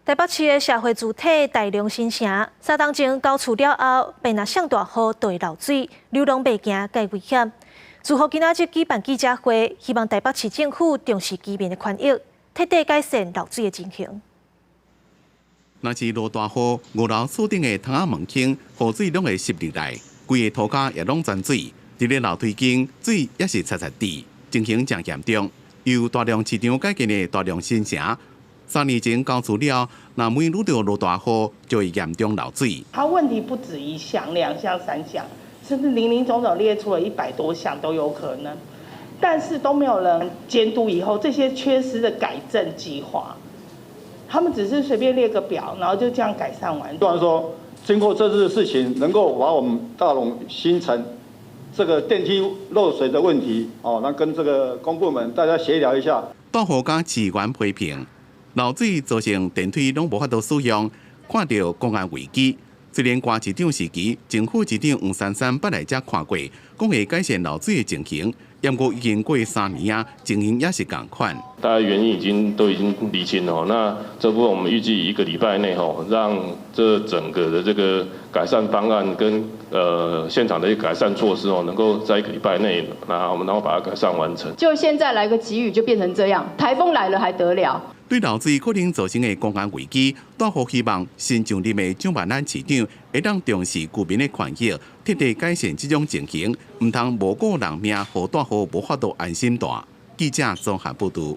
台北市的社會住宅大龍新城，三冬前交厝了後，便若上大雨就會漏水，流廊袂行，蓋危險。住戶今仔日舉辦記者會，希望台北市政府重視居民的權益，徹底改善漏水的情形。若是落大雨，五樓厝頂的窗仔門框，雨水攏會濕入來，規個塗跤也攏沾水。佇咧樓梯間，水也是潴潴滴，情形誠嚴重。由大良市場改建的大良新城，3年前交厝了，若每遇著落大雨，就會嚴重漏水。它問題不止一項、兩項、三項，甚至林林總總列出了100多項都有可能，但是都沒有人監督以後這些缺失的改正計劃，他們只是隨便列個表，然後就這樣改善完。希望說，經過這次的事情，能夠把我們大龍新城這個電梯漏水的問題，哦，那跟這個公部門大家協調一下。大戶佮市員批評，漏水造成電梯攏無法度使用，看著公安危機。雖然柯市長時期，政府市長黃珊珊捌來遮看過，講會改善漏水的情形，毋過已經過三年啊，情形也是仝款。大概原因都已經釐清了，那這部分我們預計一個禮拜內吼，讓這整個的這個改善方案跟現場的一個改善措施哦，能夠在一個禮拜內，那我們然後把它改善完成。就現在來個急雨就變成這樣，颱風來了還得了？對漏水可能造成的公安危機，大戶希望新上任的蔣萬安市長會當重視居民的權益，徹底改善這種情形，毋通無顧人命，予大戶無法度安心蹛。記者綜合報導。